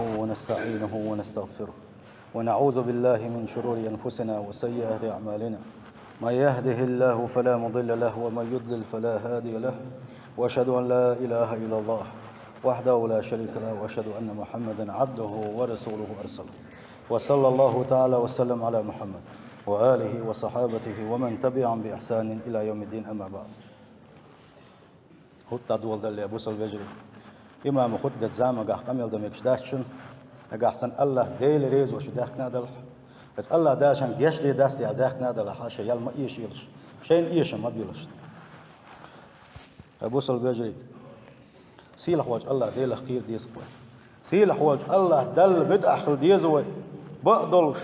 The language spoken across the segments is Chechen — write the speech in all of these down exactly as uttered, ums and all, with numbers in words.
ونستعينه ونستغفره، ونعوذ بالله من شرور أنفسنا وسيئات أعمالنا. من يهده الله فلا مضل له، ومن يضلل فلا هادي له. وأشهد أن لا إله إلا الله وحده لا شريك له، وأشهد أن محمدا عبده ورسوله أرسله. وصلى الله تعالى وسلم على محمد وآله وصحابته ومن تبعهم بإحسان إلى يوم الدين، أما بعد. ХӀутӀа доладале, бусалба вежарий. Имама хутбат замагахь къамел дан мегаш дац шуна, нагахь санна АллахӀ Дела реза волуш даьхкина а далахь, иза АллахӀ Дала шайна гечде дац аьлла даьхкина а далахь, ша ял ма эшаелаш, шайна эша ма белаш. Ай, бусалба вежарий, сийлахь волчу АллахӀ Делах кхера деза вай. Сийлахь волчу АллахӀ Далла муьтӀахь хила деза вай, бакъ долуш.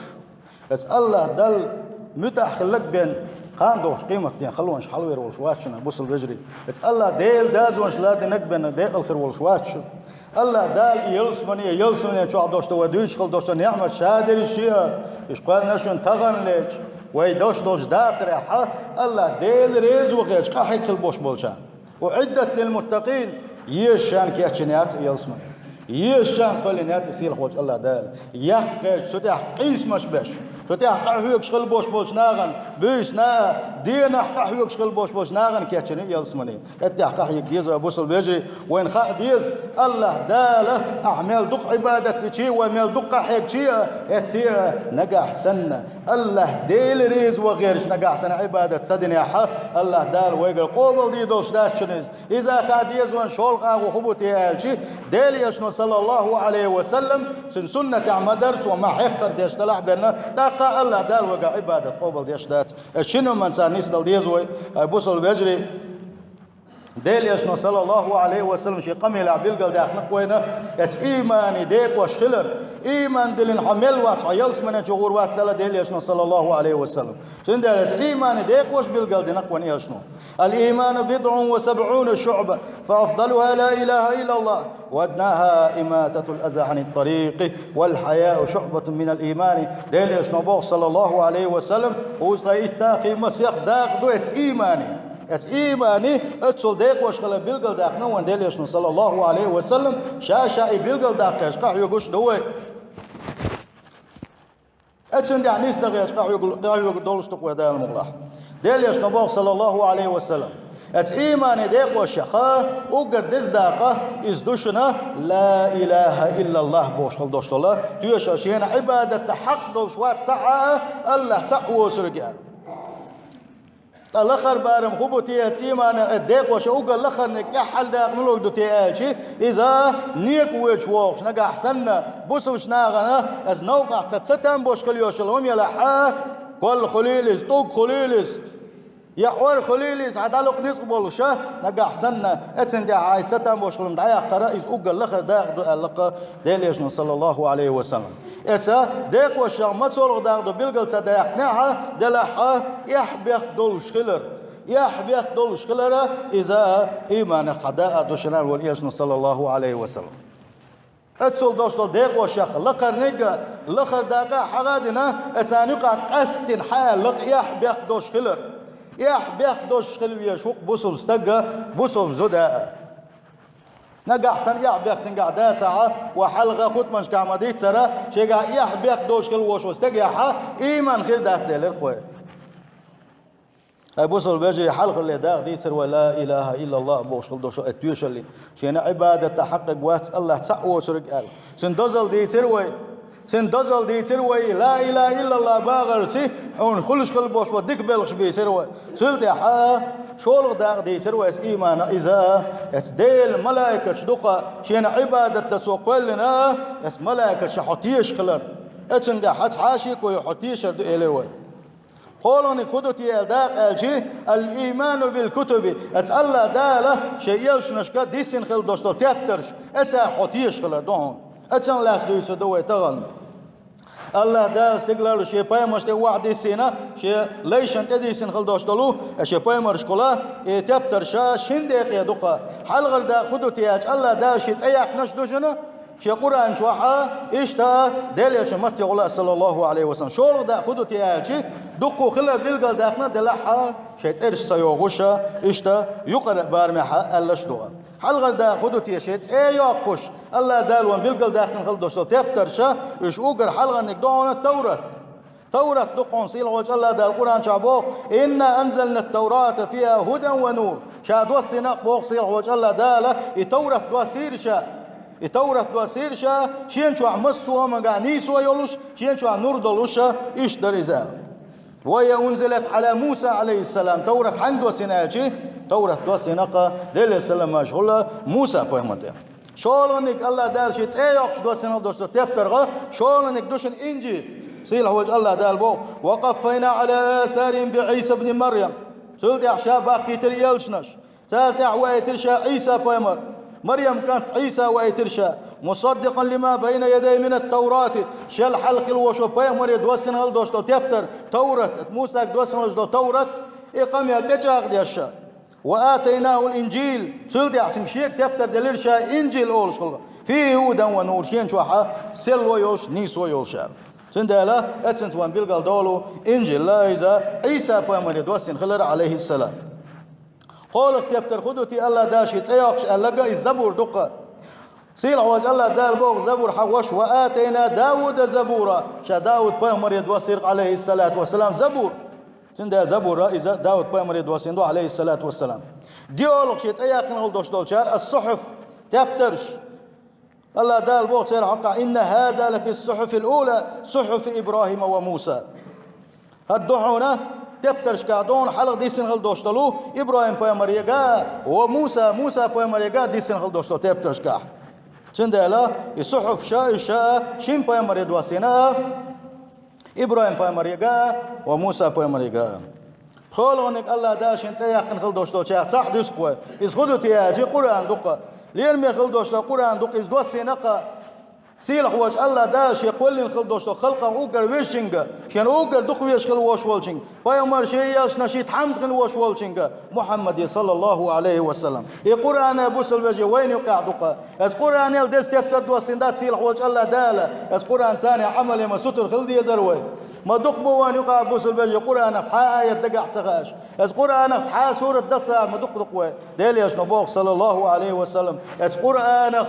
Иза АллахӀ Далла муьтӀахь хилларг бен, кхана догӀучу къематден халонаш хьалавер волуш вац шуна, бусалба вежарий. Иза АллахӀ Делан дозанаш лардинарг бен декъала хир волуш вац шу. АллахӀ Дала и ялсамане, ялсамане чохь долуш ду вай дуьйцуш хила долуш ду неӀмат шадерриш а, уьш кхоьллина шуна таханлерчу, вай долуш долчу дахарехь, АллахӀ Дела реза ву хеташ къахьега хила болуш болчарна. أعدت للمتقين, езаш шена кечйина яц и ялсамане. Езаш шена кхоьллина яц и сийлахь волчу АллахӀ Дала. Яккхий, цу тӀехь къийсамаш беш, цу тӀехь къахьоьгуш хила болуш болчу нахана, буьйсанна а, денахь къахьоьгуш хила болуш болчу нахана кечйина ю ялсамане. ХӀетахь къахьега деза вай, бусалба вежарий, вайна хаа деза, АллахӀ Дала ахь мел дукха Ӏибадат дичи, вай мел дукха къахьегчи а, хӀетте а, нагахь санна АллахӀ Дела реза ван гӀерташ нагахь санна Ӏибадат ца динехь, АллахӀ Дала вайгара къобалдийр долуш дац шуна иза. Иза хаа деза вайна шолгӀа агӀо хӀун бу те аьлчи, Делан Элчано, саллаллаху Ӏалайхи ва саллам, цуьнан суннатехь ма-дарра, цо ма-хьеххара деш далахь а бен, тӀаккха АллахӀ Дала вайгахь Ӏибадат къобалдеш дац. Иза шина хӀуманца нисдала деза вай, ай, бусалба вежарий. Делан Элчано, саллаллаху Ӏалайхи ва саллам, шен къамелехь билгалдаьккхина-кх вайна, иза ийманан декъош хилар. Ийман диллина хьо мел вац, хьо ялсамане чу гӀур вац аьлла Делан Элчано, саллаллаху Ӏалайхи ва саллам. Цундела иза ийманан декъош билгалдина-кх вайна Элчано. الإيمان بضع وسبعون شعبة، فأفضلها لا إله إلا الله، وأدناها إماطة الأذى عن الطريق، والحياء شعبة من الإيمان. Делан Элчано боху, саллаллаху Ӏалайхи ва саллам, кхузткъе итт а, кхин масех дакъа ду иза ийманан. Иза ийманан, оццул декъош хилар билгалдаьккхина вайна Делан Элчано, саллаллаху Ӏалайхи ва саллам, ша-ша и билгалдаккха хьежа къахьоьгуш ду вай. Иза цундела нисдан гӀерташ къахьоьгу-, къахьоьгур долуш ду-кх вай, Дала мукъ лахь. Делан Элчано боху, саллаллаху Ӏалайхи ва саллам, иза ийманан декъош яха, уггар деза дакъа иза ду шуна, ла илаха иллаллах бохуш хила долуш долу тоьшалла, шена Ӏибадатан хьакъ долуш вац цхьа а, АллахӀ цхьаъ воцург аьлла. Ткъа лакхара барам хӀун бу те иза ийманан, иза декъош уггар лакхарниг, тӀаьххьара дакъа муьлург ду те аьлчи, иза некъа воьдуш вогӀуш нагахь санна, бусалба нахана иза новкъахь ца, ца там беш хила йиш йолу хӀума елахь, колла хуьлийла иза, тӀулг хуьлийла иза, я Ӏор хуьлийла иза, хьан дӀалукъ ницкъ болуш а, нагахь санна, оццул тӀаьхьа хьайн ца там беш хила хӀума дӀаяккхар а, иза уггар лахара дакъа ду аьлла-кх Делан Элчано, саллаллаху Ӏалайхи ва саллам. Иза декъош яха мацалгӀа дакъа ду билгал ца даьккхинехь, делахь а, эхь-бехк долуш хилар. Эхь-бехк долуш хилар а, иза ийманах цхьа дакъа ду шуна аьлла вайн Элчано, саллаллаху Ӏалайхи ва саллам. Оццул долуш долу декъош яха лакхарниг а, лахара дакъа а хьагӀ а дина, оцарна юкъахь къаьсттина хьан аьлла-кх эхь-бехк долуш хилар. Эхь-бехк долуш хила везаш ву-кх бусалба стаг а, бусалба зуда а. Нагахь санна эхь-бехк цуьнгахь дацахь, вай хьалха хутбанашкахь ма-дийццара, шегахь эхь-бехк долуш хила волуш волу стагехь ийман хир дац элира-кх вай. Ай, бусалба вежарий, хьалхале дакъа дийцира вай ла илаха иллаллах бохуш хила долуш, ай, тоьшаллин. Шена Ӏибадатан хьакъ вац АллахӀ цхьаъ воцург аьлла. Цуьнан дозалла дийцира вай. Цуьнан дозалла дийцира вай, ла илаха иллаллах бахарца хьуна хуьлуш хила болуш болу дика белхаш бийцира вай. Цул тӀаьхьа шолгӀа дакъа дийцира вай, иза ийманан, иза, иза Делан малайкаш ду-кх, шена Ӏибадат дан цо кхоьллина, иза малайкаш хьо тешаш хилар. Оцуьнгахь хьаца хьашико хьо тешар ду, элира вай. КхоалгӀаниг хӀун ду те аьлла дакъа аьлчи, ал-ийману бил-кутуби, иза АллахӀ Дала шен элчанашка диссина хила долуш долу тептарш, оцарна хьо тешаш хилар ду хьуна. Оцунна лаьцна дуьйцур ду вай тахана. АллахӀ Дала стигалара шен пайхамаршна тӀе охьадиссина, шен лайшна тӀе диссина хила долуш долу, шен пайхамаршкахула, и тептарш шина декъе ду-кх. Хьалхара дакъа хӀун ду те аьлча, АллахӀ Дала шен цӀе яьккхинарш ду шуна, Шен Къуръан чохь а, иштта Делан Элчан маттехула а, саллаллаху Ӏалайхи ва саллам. ШолгӀа дакъа хӀун ду те аьлча, дуккха хилар билгалдаьккхина делахь а, шайн цӀераш ца йохуш а, иштта юкъара барамехь а аьллаш а ду. Хьалхара дакъа хӀун ду те, шен цӀе а йоккхуш, АллахӀ Дала вайна билгалдаьккхина хила долуш долу тептарш а, уьш уггар хьалхарниг ду хьуна Таврат. Таврат ду хьуна, сийлахьволчу АллахӀ Дала Къуръан чохь боху: «Инна анзална ат-Таврата фиха хӀудан ва нур». Ша доссина а боху сийлахьволчу АллахӀ Дала, и Таврат доссийра ша. И Таврат доссийра ша, шен чохь массо а хӀуманехь нийсо йолуш, шен чохь нур долуш а, иштта дара иза. «Ва хия унзилат Ӏала Муса Ӏалайхиссалам». Таврат хьанна доссина аьлча, Таврат доссина кха, Делера саламаш хуьлда, Муса пайхамар тӀе. ШолгӀаниг АллахӀ Дала шен цӀе йоккхуш доссина хила долуш долу тептарш а, шолгӀаниг ду шуна Инжил. Сийлахьволчу АллахӀ Дала боху: «Ва къаффайна Ӏала асарихим би Ӏийса бни Марьям». Цул тӀаьхьа ша бахкийтира элчанаш. Царна тӀаьхьа ваийтира ша Ӏийса пайхамар. Марьям кӀант Ӏийса ваийтира ша. «Мусаддикъан лима байна ядайхи минат-Таврати». Шел хьалха хила волуш волу пайхамаре доссина хила долуш долу тептар, Таврат, Мусага доссина хила долуш долу Таврат, и къамел тӀечӀагӀдеш ша. «Ва атайнахул Инжил». Цул тӀаьхьа цуьнга шега тептар делира ша, Инжил олуш хилла. «Фиха хӀудан ва нур», шен чохь а серло йолуш, нийсо йолуш аьлла. Цундела, эццанца вайна билгал долу Инжил а иза Ӏийса пайхамаре доссина хилар, Ӏалайхиссалам. КхоалгӀа тептар хӀун ду те, АллахӀ Дала шен цӀе йоккхуш аьлларг а, иза Забур ду кха. Сийлахьволчу АллахӀ Дала боху Забур хьахош: «Ва атайна Давуда забура». Ша Дауд пайхамаре доссийра, Ӏалайхиссалату вассалам, Забур. Цундела Забур а иза Дауд пайхамаре доссийна ду, Ӏалайхиссалату вассалам. ДиъолгӀа шен цӀе яьккхина хила долуш долчара ас-сухьуф, тептарш. АллахӀ Дала боху церан хьокъехь: «Инна хаза лафи ас-сухьуфил ула, сухьуфи ИбрахӀима ва Муса». ХӀара ду хьуна тептаршкахь ду хьуна хьалха диссина хила долуш долу ИбрахӀим пайхамарега а, ва Муса, Муса пайхамарега а диссина хила долуш долу тептаршкахь. Цундела и сухьуф ша, и ша а шина пайхамаре доссийна а, ИбрахӀим пайхамарега а, ва Муса пайхамарега а. ПхоьалгӀаниг АллахӀ Дала шен цӀе яьккхина хила долуш долчарех цхьаъ дуьсу кха вай. Иза хӀун ду те аьлча, Къуръан ду кха. Лераме хила долуш долу Къуръан ду кха, иза доссийна кха. Сийлахьволчу АллахӀ Дала шен кхоьллина хила долуш долу халкъан уггар везачуьнга, шен уггар дукха везаш хила волуш волчуьнга, пайхамарший, элчанаший тхьамда хила волуш волчуьнга, Мухьаммаде, саллаллаху Ӏалайхи ва саллам. И Къуръан а, бусалба вежарий, вайна юкъахь ду кха. Аса Къуръанел деза тептар доссийна дац сийлахьволчу АллахӀ Дала. Аса Къуръан царна Ӏамал ян ма сутара хила дезара вай. Ма дукха бу вайна юкъахь, бусалба вежарий, Къуръанах цхьа а аят дагахь ца хааш. Аса Къуръанах цхьа а сурат дац ца ма дукха-дукха вай. Делан Элчано боху, саллаллаху Ӏалайхи ва саллам. Аса Къуръанах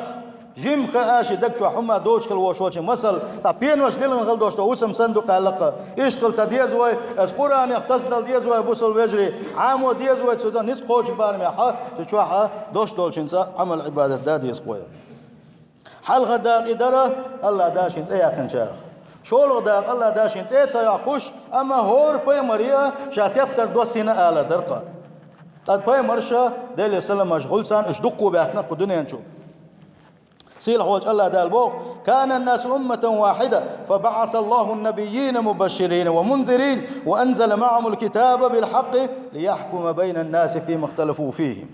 жимма хаа ши даг чохь хӀума доцуш хила волуш волчу масал, цхьа пенаш дилхина хила долуш долу хӀусам санна ду кхаьллакха. Иштта хила ца деза вай, аса Къуръанех тасадала деза вай, бусалба вежарий, Ӏамо деза вай цу дан ницкъ кхочу барамехь, цу чохь долуш долчуьнца Ӏамал-Ӏибадат да деза вай. Хьалхара дакъа и дара, АллахӀ Дала шен цӀе яьккхинчарах. ШолгӀа дакъа АллахӀ Дала шен цӀе а ца йоккхуш, амма хӀора пайхамаре а ша тептар доссийна алар дара кха. Ткъа пайхамарша, Делан саламаш хуьлда царна, уьш дуккха баьхкина кху дуьнен чу. Сийлахьволчу АллахӀ Дала боху: «Кана ан-насу умматан вахьида, фа баӀаса Аллаху ан-набиййина мубашширина ва мунзирина, ва анзала маӀахумул китаба бил хьакъи, лияхькума байна ан-наси фима ихталафу фихи».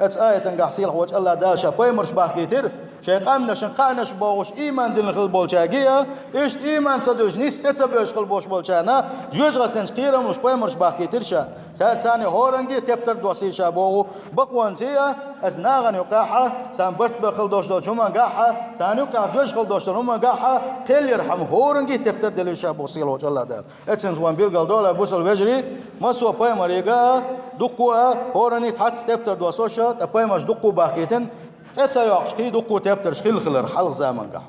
Оцу аятангахь сийлахьволчу АллахӀ Дала ша пайхамарш бахкийтира, шайн къаьмнашна кхаанаш бохуш, ийман диллина хила болчаьрга а, иштта ийман ца дуьллуш, нийса тӀе ца боьллуш хила болуш болчарна, жоьжахатинчу кхерамаш пайхамарш бахкийтира ша. Цара царна хӀоранге тептар доссийша боху, бакъонций а, аса нахана юкъахь а, царна барт бан хила долуш долчу хӀумангахь а, царна юкъахь доьжна хила долуш долу хӀумангахь а, кхел яра хьама хӀоранге тептар делира ша боху сийлахьволчу АллахӀ Дала. Эццанца вайн билгал долу, бусалба вежарий, массо а пайхамарега а, дуккха а, хӀоранне цхьацца тептар доссош а, ткъа пайхамарш дуккха бахкийтина, цӀе ца йоккхуш, кхин дуккха тептарш хилла хилар хьалха замангахь.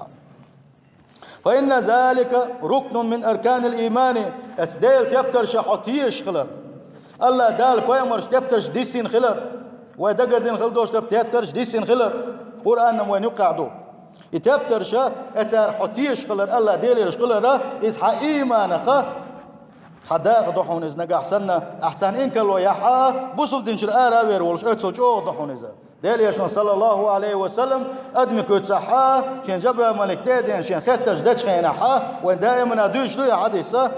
Фа инна залика рукнун мин арканил иймани, эцу Делан тептарша хьо тешаш хилар. АллахӀ Дала пайхамарш тептарш диссина хилар. Вай дагардина хила долуш долу тептарш диссина хилар. Къуръанан вайн юккъехь ду. И тептарша, э, цара хьо тешаш хилар, АллахӀ Дела елаш хилара, иза хьан ийманах цхьа дакъа ду хьуна иза нагахь санна, ахь царна инкарло яхь а, бусалба динчуьра ара а вер волуш, оццул чӀогӀа ду хьуна иза. Делан Элчано, саллаллаху Ӏалайхи ва саллам, адамийн куьцахь а, шен Жабраил малик тӀе а деана, шен хеттарш дечу хенахь а, вайн даимана дуьйцуш ду и хьадис а,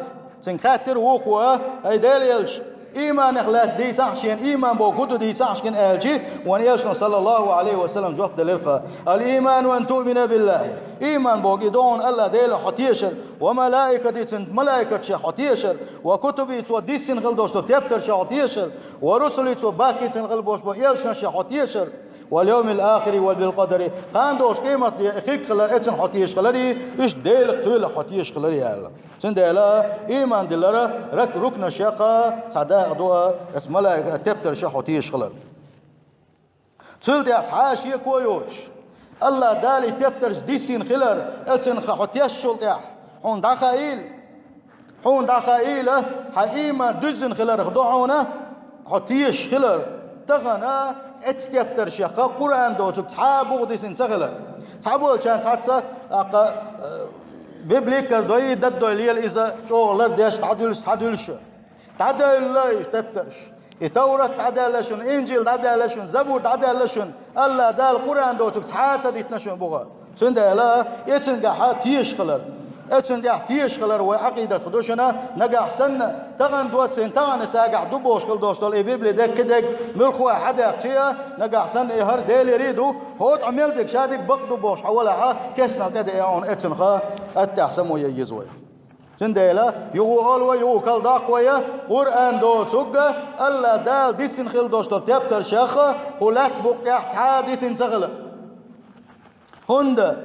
цуьнга хаьттира вукхо а: «ХӀай Делан Элча, Ийманах лаьцна дийцахь шена, ийман бохург хӀун ду дийцахь шена аьлча, вайн Элчано, саллаллаху Ӏалайхи ва саллам, жоп делира-кха: «الإيمان أن تؤمن بالله». Ийман бохург и ду хьуна АллахӀ Делах хьо тешар, «وملائكته», цун малайкаташех хьо тешар, «وكتبه», цо диссина хила долчу тептаршех хьо тешар, «ورسله», цо бахкийтина хила болуш болу элчанашех хьо тешар, «واليوم الآخر وبالقدر», кхана долчу къематде хирг хилар, эцна хьо тешаш хилар, иштта Делах, тӀелах хьо тешаш хилар аьлла. Цундела ийман дилар рак-, рукнашех цхьа дакъа ду, эцу малайка-, тептаршех хьо тешаш хилар. Цул тӀаьхьа цхьа а шеко йоцуш, АллахӀ Дала и тептарш диссина хилар, эцна хьо тешначул тӀаьхьа, хьуна дӀахаийла, хьуна дӀахаийла, хьан ийман дуьззина хиларх ду хьуна, хьо тешаш хилар. Тахана эцу тептаршех Къуръан доцург цхьа а бухахь диссина ца хилар. Цхьаболчарна цхьацца, аккха, э, Библикара дой, даддой лела иза, чӀогӀа лардеш, дӀадуьллуш, схьадуьллуш. ДӀадаьлла и тептарш. И Таврат дӀадаьлла шуна, Инжил дӀадаьлла шуна, Забур дӀадаьлла шуна, АллахӀ Дала Къуръан доцург цхьа а ца диттина шуна бухахь. Цундела эцунгахь тешаш хилар, эцунгахь тешаш хилар вайн Ӏакъидатах ду шуна, нагахь санна, тахана доссийна, тахана цигахь ду бохуш хила долуш долу и Библи дерг, кхин дерг муьлхха а хьадаьккхича, нагахь санна и хӀара Делера ду, хӀокху тӀе мел дерг ша дерг бакъ ду бохуш хьо валахь, кестнал тӀедеана эцунах аттехь само ян еза вай. Цундела юха олу вай, юха кхалдаккха вай, Къуръан доцург АллахӀ Дала диссина хила долуш долу тептаршех кху лаьтта букъ тӀехь цхьа а диссина ца хилар. ХӀунда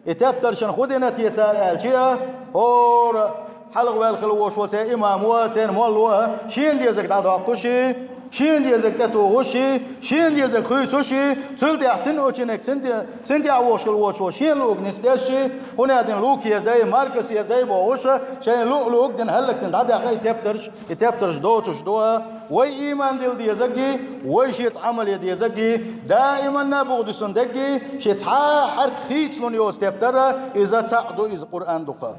и тептаршна хӀун дина те цара аьлча, хӀора хьалха ваьлла хила волуш волу церан имамо, церан молло шена дезарг дӀадоккхуш, шена дезарг тӀетухуш, шена дезарг хуьйцуш, цул тӀаьхьа цуьнан ученик, цуьнан де-, цуьнан тӀехь вогӀуш хила воцуш волу шена луъург нисдеш, хӀунда аьлча Лукера дай, Маркусера дай бохуш, шайна луъ-луъург дина, хӀаллакдина дӀадаьккхина и тептарш, и тептарш доцуш ду. Вай ийман дила дезарг, вай шеца Ӏамал ян дезарг, даиманна бухахь диссина дерг, шен цхьа а хьарк хийцалуш йоцу тептар, иза цхьаъ ду, иза Къуръан ду-кха.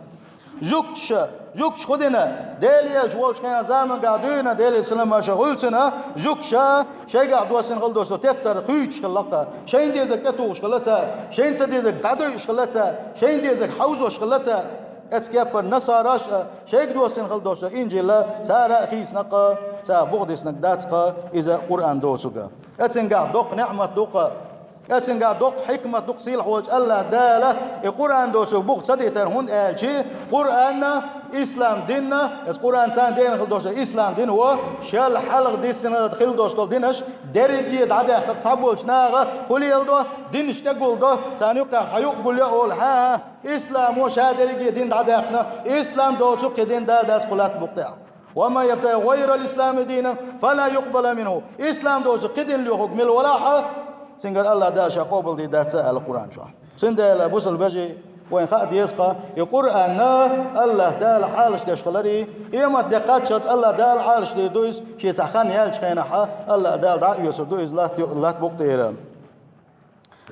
Жуьгташа, жуьгташа хӀун дина, Делан элча волчу хенахь заманахь дуьйна, Делера салам-маршалла хуьлда цунна, жуьгташа шайгахь доссина хила долуш долу тептар хуьйцуш хилла-кха, шайна дезарг тӀетухуш хилла цара, шайна ца дезарг дӀадойуш хилла цара, шайна дезарг хьовзош хилла цара. Эцу кепара насараш а шайга доссина хила долуш долу Инжил цара а хийцина-кха, цара бухахь диссинарг дац-кха, иза Къуръан доцург. Эцунгахь доккха неӀмат ду-кха. Эцунгахь доккха хьикмат ду-кха сийлахь волчу АллахӀ Дала и Къуръан доцург бухахь ца диттар, хӀунда аьлча Къуръанна, ислам динна, эцу Къуръан царна деана хила долуш долу ислам дино, шел хьалха диссина хила долуш долу динаш дерриге дӀадаьккхина цхьаболчу наха хӀун леладо, динаш тӀегулдо, царна юккъехь цхьа юкъ гулйо олу, хьан, исламо ша дерриге дин дӀадаьккхина, ислам доцург кхин дин дац кху лаьтта букъ тӀехь. «ومن يبتغ غير الإسلام دينا فلن يقبل منه». Ислам доцург кхин дин лоьхург мила валахь а, цуьнгара АллахӀ Дала ша къобалдийр дац аьлла Къуръан чохь. Цундела, бусалба вежарий, вайна хаа деза-кха, и Къуръан АллахӀ Дала Ӏалашдеш хилар, къематде кхаччалц АллахӀ Дала Ӏалашдийр ду иза, шен цхьа хан яьллачу хенахь АллахӀ Дала дӀа а оьцур ду иза латта, латта букъ тӀера.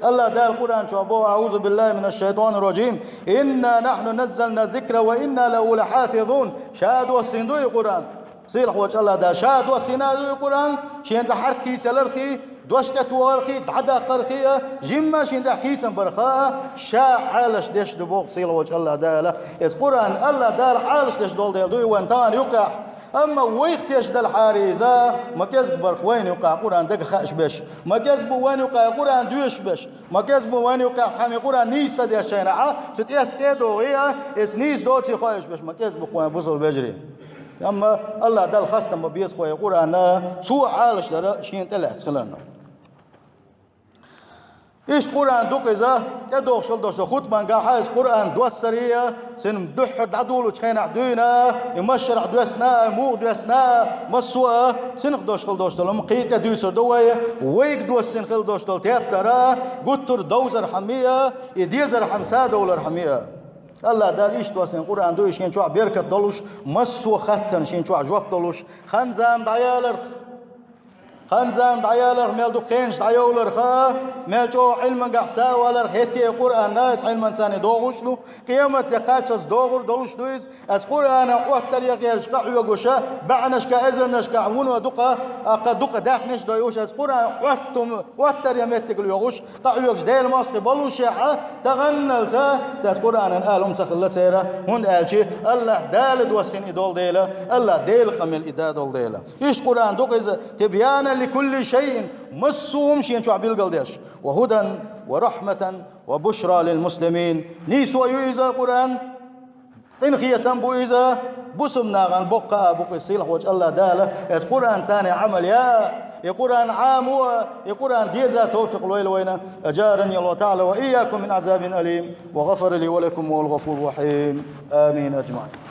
АллахӀ Дала Къуръан чохь боху: «أعوذ بالله من الشيطان الرجيم. إنا نحن نزلنا الذكر وإنا له لحافظون». Ша доссийна ду и Къуръан. Сийлахь волчу АллахӀ Дала ша доссийна ду и Къуръан, шена тӀе хьарк хийцалархий, дош тӀетохархий, дӀадаккхархий а, жимма шена тӀехь хийцам бархьа а, ша Ӏалашдеш ду боху сийлахь волчу АллахӀ Дала. Иза Къуръан АллахӀ Дала Ӏалашдеш долу дела ду и вайн тахана юккъехь. Амма вайх тешаш далахьара иза, ма кӀезиг бу вайна юккъехь Къуръан дага хууш берш, ма кӀезиг бу вайна юккъехь Къуръан доьшуш берш, ма кӀезиг бу вайна юккъехь цхьаммо Къуръан нийса ца деш шайна а, цу тӀеста тӀе а догӀий а, иза нийса доций хоуьйтуш берш, ма кӀезиг бу вайн, бусалба вежарий. Амма АллахӀ Далла хастам бан беза-кх вай Къуръан, цо Ӏалашдар шена тӀелаьцна хиларна. Иштта Къуръан ду-кх иза, тӀедогӀуш хила долуш долу хутбангахь иза Къуръан доссарий а, цуьнан дуьххьара дӀадолучу хенахь дуьйна а, и масшарахь доьссина а, муха доьссина а, массо а цуьнах дош хила долуш долу, амма кхин тӀе дуьйцур ду вай, вайга доссийна хила долуш долу тептар а, гуттар а довзархьама а, и дезархьама, садовлархьама а. АллахӀ Дала иштта доссийна Къуръан ду, и шен чохь беркат долуш, массо а хаттарна шен чохь жоп долуш, хан-зама дӀаяларх. Хан-зама дӀаяларх, мел дукха хенаш дӀайовларх, мел чӀогӀа Ӏилмангахь са а валарх, хӀетте а Къуръан а, иза Ӏилманца догӀуш ду, къематде кхаччалца догӀур долуш ду иза. Аса Къуръана Ӏоттар ян гӀерташ къахьоьгуш, бӀаьннашка, эзарнашка вуно дукха, а кхы дукха даьхнаш а дойуш, аса Къуръан Ӏоттум, Ӏоттар ян меттиг лоьхуш, къахьоьгуш Делан мостагӀий боллушехь, таханалца, аса Къуръанан ала хӀума ца хилла церан, хӀунда аьлча АллахӀ Дала доссийна и долу дела, АллахӀ Делан къамел и да долу дела. Иштта Къуръан ду-кх иза, тибьянан ликулли шайъин, массо а хӀума шен чохь билгалдеш, ва хӀудан, ва рахьматан, ва бушра лил муслимин. Нийсо ю иза Къуръан, къинхетам бу иза, бусалба нахана боккха а бу-кх иза, сийлахьчу АллахӀ Дала, аса Къуръанца Ӏамал ян, и Къуръан Ӏамо, и Къуръан деза товфикъ лойла вайна, ажарани Аллаху таӀала ва ийякум мин азабин алим, ва гӀафара ли ва лакум, ва хӀуа ал-гӀафуру рахьим. Амин, аджмаӀин.